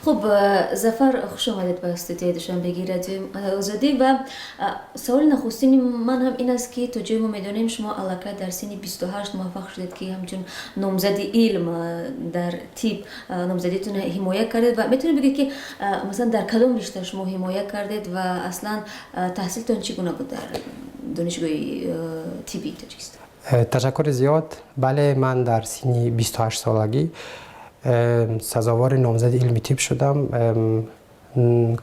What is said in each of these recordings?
Хуб, Зафар, хуш омадед ба студияи Душанбегии Радиои Озодӣ. Ва саволи нахустини ман ҳам ин аст, ки то ҷое мо медонем, шумо аллакай дар синни 28 муваффақ шудед, ки ҳамчун номзади илм дар тиб номзадиатон ҳимоя кардед. Ва метавонед бигӯед, ки масалан дар кадом ришта шумо ҳимоя кардед ва аслан таҳсилтон чӣ гуна буд дар Донишгоҳи тиббии Тоҷикистон? Ташаккури зиёд. Бале, ман дар синни 28 солагӣ сазовори номзади илми тиб шудам.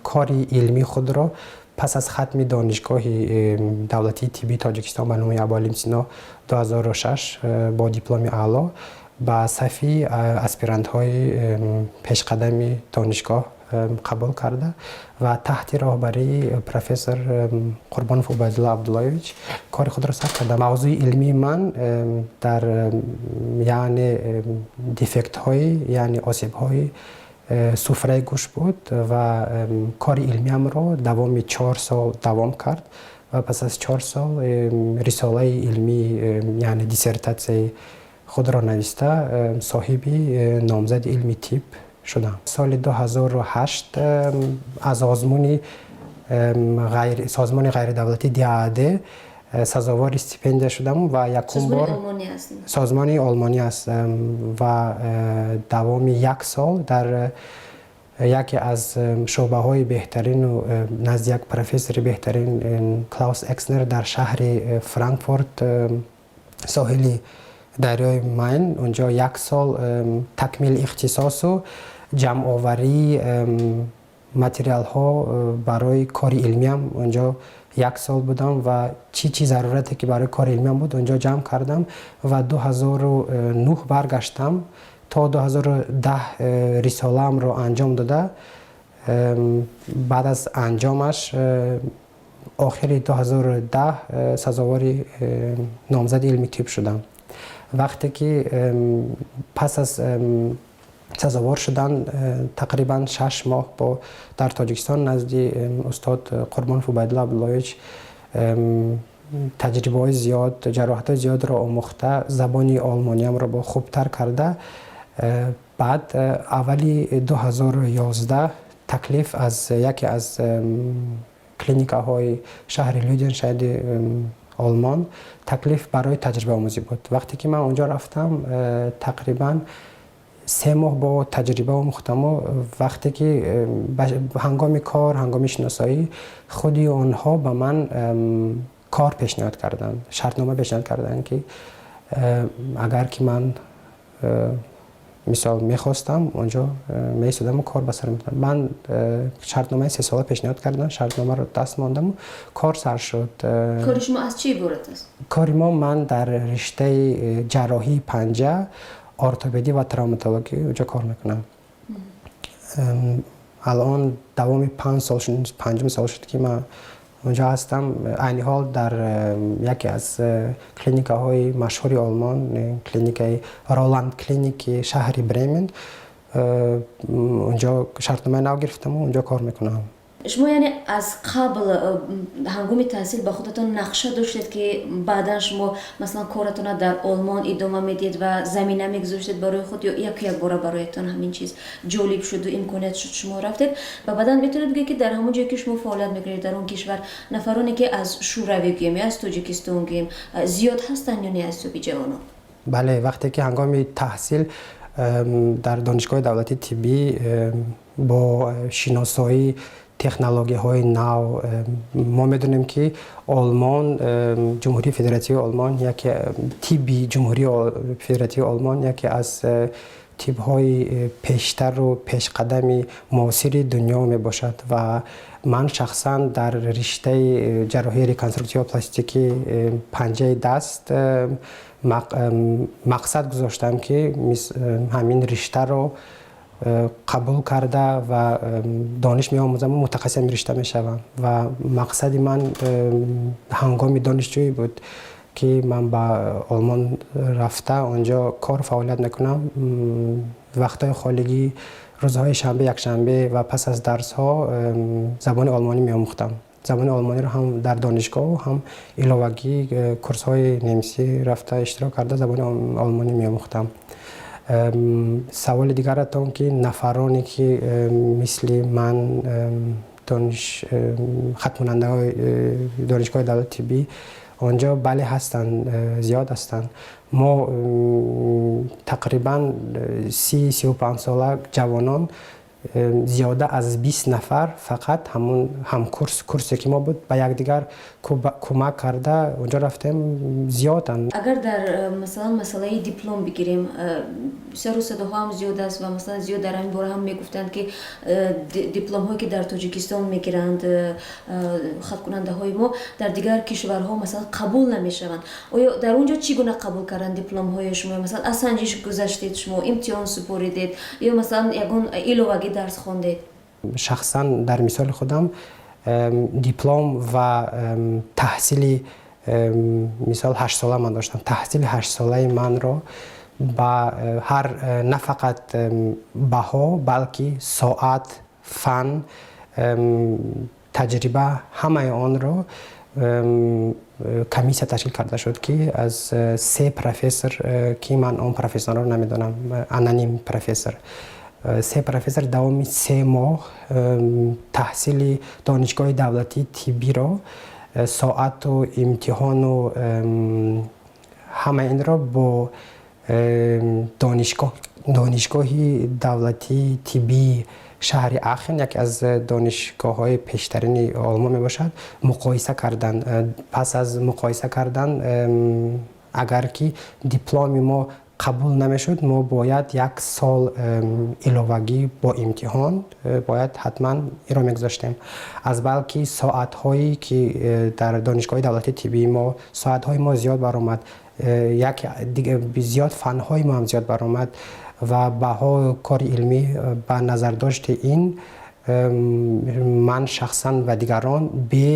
Кори илмии худро пас аз хатми Донишгоҳи давлатии тиббии Тоҷикистон ба номи Абуалим Сино 2006 бо дипломи аъло ба сафи аспирантҳои пешқадами донишгоҳ қабул карда ва таҳти роҳбарии профессор Қурбонов Убайдулло Абдуллоевич кори худро сар кардам. Мавзӯи илмии ман дар яъне дефектҳои, яъне осебҳои суфраи гӯш буд ва кори илмиамро давоми 4 сол давом кард ва пас аз 4 сол рисолаи илмӣ, яъне диссертатсияи худро нависта, соҳиби номзади илми тиб шудам. Соли 2008 аз озмуни созмони ғайридавлатӣ ДААД сазовори стипендия шудам ва якум бор, созмони олмонӣ аст, ва давоми як сол дар яке аз шӯъбаҳои беҳтарину назди як профессори беҳтарин, Клаус Экснер, дар шаҳри Франкфурт, соҳили дарёи Майн, унҷо як сол такмили ихтисосу ҷамъоварии материалҳо барои кори илмиам унҷо як сол будам ва чӣ чӣ зарурате ки барои кори илмиам буд, унҷо ҷамъ кардам ва 2009 баргаштам. То 2010 рисолаамро анҷом дода, баъд аз анҷомаш охири 2010 сазовори номзади илми тиб шудам. Вақте ки пас аз сазовор шудан тақрибан 6 моҳ бо дар Тоҷикистон назди устод Қурбонов Убайдулло Абдуллоевич таҷрибаҳои зиёд, ҷароҳатҳои зиёдро омӯхта, забони олмониамро бо хубтар карда, баъд аввали 2011 таклиф аз яке аз клиникаҳои шаҳри Люденшайди Олмон таклиф барои таҷрибаомӯзӣ буд. Вақте ки ман онҷо рафтам, тақрибан 3 моҳ бо таҷриба омӯхтаму вақте ки ҳангоми кор, ҳангоми шиносоӣ худи онҳо ба ман кор пешниҳод карданд, шартнома пешниҳод карданд, ки агар ки ман мисол мехостам, онҷо меистодаму кор ба сар мекардам. Ман шартномаи сесола пешниҳод кардам, шартномаро даст мондаму кор сар шуд. Кори шумо аз чӣ иборат аст? Кори мо, ман дар риштаи ҷарроҳии панҷа, ортопедӣ ва травматологӣ онҷо кор мекунам. Алон давоми 5 сол, панҷум сол шуд, ки ман онҷо ҳастам. Айни ҳол дар яке аз клиникаҳои машҳури Олмон, клиникаи Роланд Клиники шаҳри Бремен, онҷо шартномаи нав гирифтаму онҷо кор мекунам. Шумо яъне аз қабл ҳангоми таҳсил ба худатон нақша доштед, ки баъдан шумо масалан коратонро дар Олмон идома медиҳед ва замина мегузоштед барои худ ё яку якбора бароятон ҳамин чиз ҷолиб шуду имконият шуд, шумо рафтед? Ва баъдан метавонед бигӯед, ки дар ҳамон ҷое ки шумо фаъолият мекунед, дар он кишвар нафароне, ки аз Шӯравӣ гӯем ё аз Тоҷикистон гӯем, зиёд ҳастанд ё не аз ҳисоби ҷавонон? Бале, вақте ки ҳангоми таҳсил дар Донишгоҳи давлатии тиббӣ бо шиносоӣ технологияҳои нав, мо медонем, ки Олмон, Ҷумҳурии Федеративии Олмон, яке тибби Ҷумҳурии Федеративии Олмон яке аз тибҳои пештару пешқадами муосири дунё мебошад ва ман шахсан дар риштаи ҷарроҳии реконструктивию пластикӣ панҷаи даст мақсад гузоштам, ки ҳамин риштаро қабул карда ва дониш меомӯзаму мутахассиси ҳамин ришта мешавам. Ва мақсади ман ҳангоми донишҷӯӣ буд, ки ман ба Олмон рафта, онҷо кор фаъолият мекунам. Вақтҳои холигӣ, рӯзҳои шанбе, якшанбе ва пас аз дарсҳо забони олмонӣ меомӯхтам. Забони олмониро ҳам дар донишгоҳ, ҳам иловагӣ курсҳои немисӣ рафта иштирок карда, забони олмонӣ меомӯхтам. Саволи дигаратон, ки нафароне ки мисли ман хатмкунандаҳои донишгоҳи давлати тиббӣ онҷо, бале, ҳастанд, зиёд ҳастанд. Мо тақрибан 30-35 сола ҷавонон, зиёда аз 20 нафар, фақат ҳамун ҳамкурс, курсе ки мо буд, ба якдигар кӯмак карда онҷо рафтем, зиёданд. Агар дар масалан масъалаи диплом бигирем, бисёру садоҳо ҳам зиёд аст ва масалан зиёд дар ҳамин бора ҳам мегуфтанд, ки дипломҳое ки дар Тоҷикистон мегиранд хатмкунандаҳои мо, дар дигар кишварҳо масалан қабул намешаванд. Оё дар он ҷо чӣ гуна қабул карданд дипломҳои шумо? Масалан, аз санҷиш гузаштед, шумо имтиҳон супоридед ё масалан ягон иловагӣ дарс хондед? Шахсан дар мисоли худам, диплом ва таҳсили, мисол, 8 сола ман доштам, таҳсили 8 солаи манро ба ҳар на фақат баҳо, балки соат, фан, таҷриба, ҳамаи онро комиссия ташкил карда шуд, ки аз се профессор, ки ман он профессорро намедонам, аноним профессор, се профессор давоми 3 моҳ таҳсили донишгоҳи давлатии тиббиро, соату имтиҳону ҳамаи инро бо донишгоҳи давлатии тиббии шаҳри Ахен, яке аз донишгоҳҳои пештарини Олмон мебошад, муқоиса карданд. Пас аз муқоиса кардан, агар ки дипломи мо қабул намешуд, мо бояд як сол иловагӣ бо имтиҳон бояд ҳатман иро мегузоштем. Аз балки соатҳое ки дар донишгоҳи давлатии тиббии мо соатҳои мо зиёд баромад, як зиёд фанҳои мо ҳам зиёд баромад ва баҳо, кори илмӣ, ба назардошти ин ман шахсан ва дигарон бе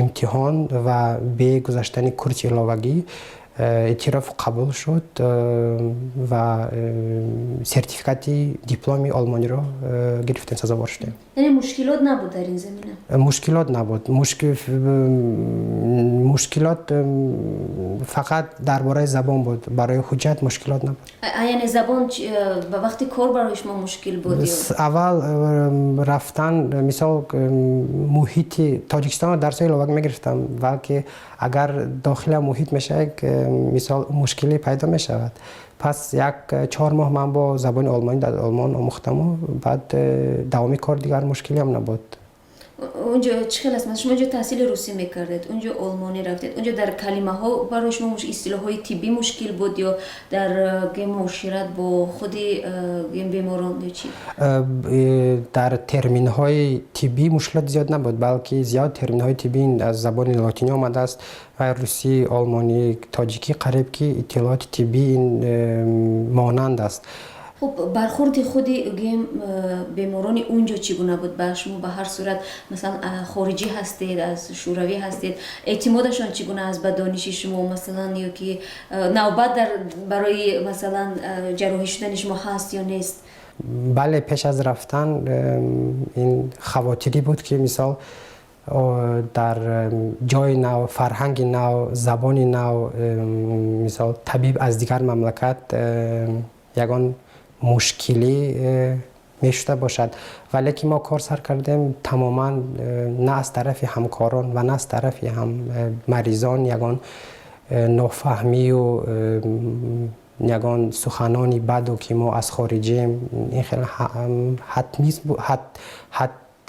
имтиҳон ва бе гузаштани курси иловагӣ эътироф қабул шуд ва сертификати дипломи олмониро гирифтем, сазовор шудем. Яъне мушкилот набуд дар ин замина? Мушкилот набуд. Мушкилот фақат дар бораи забон буд, барои ҳуҷҷат мушкилот набуд. Яъне забон ба вақти кор барои шумо мушкил буд? Аввал рафтан, мисол, муҳити Тоҷикистонро дарсҳои иловагӣ мегирифтам, балки агар дохили муҳит мешавед, мисол, мушкилӣ пайдо мешавад. Пас як 4 моҳ ман бо забони олмонӣ дар Олмон омӯхтаму баъд давоми кор дигар мушкилиам набуд. Унҷо чӣ хел аст? Шумо инҷо таҳсили русӣ мекардед, унҷо олмонӣ рафтед. Унҷо дар калимаҳо барои шумо истилоҳҳои тиббӣ мушкил буд ё дар гем муошират бо худи гем беморон ё чӣ? Дар терминҳои тиббӣ мушкилот зиёд набуд, балки зиёд терминҳои тиббӣ аз забони лотинӣ омадааст ва русӣ, олмонӣ, тоҷикӣ қариб ки иттилооти тиббӣ ин монанд аст. Хуб, бархурди худи гем беморони унҷо чӣ гуна буд ба шумо? Ба ҳар сурат, масалан, хориҷӣ ҳастед, аз Шӯравӣ ҳастед. Эътимодашон чӣ гуна аст ба дониши шумо, масалан, ё ки навбат дар барои, масалан, ҷарроҳӣ шудани шумо ҳаст ё нест? Бале, пеш аз рафтан ин хавотирӣ буд, ки мисол дар ҷои нав, фарҳанги нав, забони нав, мисол, табиб аз дигар мамлакат, ягон мушкилӣ мешуда бошад. Вале ки мо кор сар кардем, тамоман на аз тарафи ҳамкорон ва на аз тарафи ҳам маризон ягон нофаҳмию ягон суханони баду ки мо аз хориҷием, ин хеле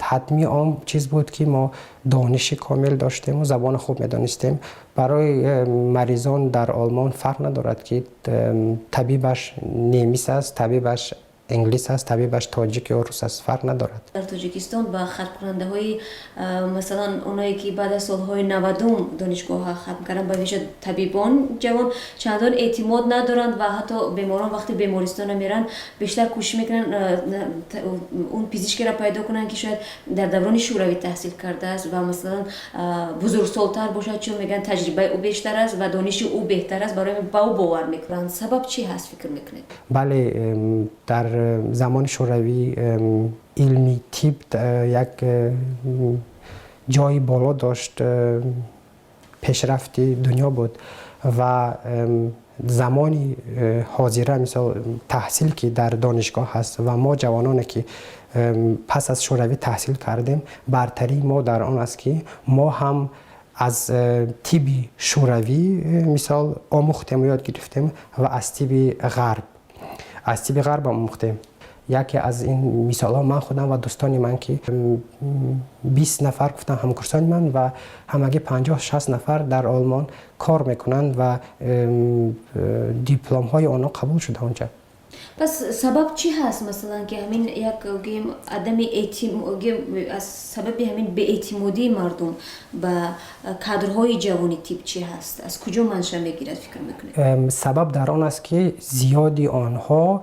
ҳатмӣ он чиз буд, ки мо дониши комил доштему забони хуб медонистем. Барои маризон дар Олмон фарқ надорад, ки табибаш немис аст, табибаш инглис аст, табибаш тоҷик ё рус аст, фарқ надорад. Дар Тоҷикистон ба хатмкунандаҳои, масалан, оное ки баъд аз солҳои 90-ум донишгоҳҳо хатм карданд, ба вижа табибон ҷавон, чандон эътимод надоранд ва ҳатто беморон вақте бемористона меранд, бештар кӯшиш мекунанд он пизишкеро пайдо кунанд, ки шояд дар даврони Шӯравӣ таҳсил кардааст ва, масалан, бузургсолтар бошад, чун мегӯянд, таҷрибаи ӯ бештар аст ва дониши ӯ беҳтар аст, барои ба ӯ бовар мекунанд. Сабаб чӣ ҳаст, фикр мекунед? Бале, дар замони Шӯравӣ илми тиб як ҷои боло дошт, пешрафти дунё буд ва Замони ҳозира, мисол, таҳсил, ки дар донишгоҳ ҳаст, ва мо ҷавононе, ки пас аз Шӯравӣ таҳсил кардем, бартарии мо дар он аст, ки мо ҳам аз тибби шӯравӣ, мисол, омӯхтему ёд гирифтем ва аз тиби ғарб омӯхтем. Яке аз ин мисолҳо ман худам ва дӯстони ман, ки 20 нафар гуфтам ҳамкурсони ман ва ҳамагӣ 50-60 нафар дар Олмон кор мекунанд ва дипломҳои онҳо қабул шуда онҷа. Пас сабаб чӣ ҳаст, масалан, ки ҳамин як гӯем адами, аз сабаби ҳамин беэътимодии мардум ба кадрҳои ҷавони тиб чӣ ҳаст, аз куҷо манша мегирад, фикр мекунед? Сабаб дар он аст, ки зиёди онҳо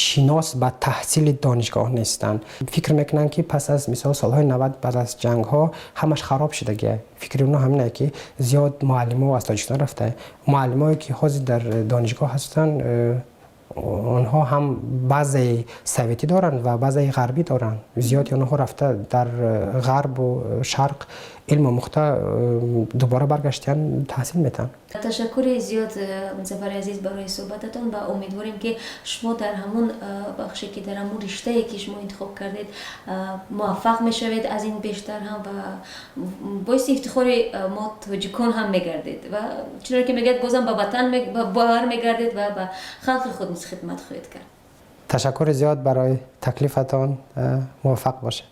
шинос ба таҳсили донишгоҳ нестанд. Фикр мекунанд, ки пас аз, мисол, солҳои 90, баъд аз ҷангҳо ҳамаш хароб шудагия. Фикри онҳо ҳамине, ки зиёд муаллимо аз Тоҷикистон рафта. Муаллимое, ки ҳозир дар донишгоҳ ҳастанд, онҳо ҳам базаи советӣ доранд ва базаи ғарбӣ доранд. Зиёди онҳо рафта дар ғарбу шарқ илм омӯхта, дубора баргаштиян, таҳсил метаҳанд. Ташаккури зиёд, Зафари азиз, барои суҳбататон ва умедворем, ки шумо дар ҳамун бахше, ки дар ҳамун риштае, ки шумо интихоб кардед, муваффақ мешавед аз ин бештар ҳам ва боиси ифтихори мо тоҷикон ҳам мегардед ва чуноне ки мегӯяд, бозам ба ватан бармегардед ва ба халқи худ низ хидмат хоҳед кард. Ташаккури зиёд барои таклифатон. Муваффақ бошед.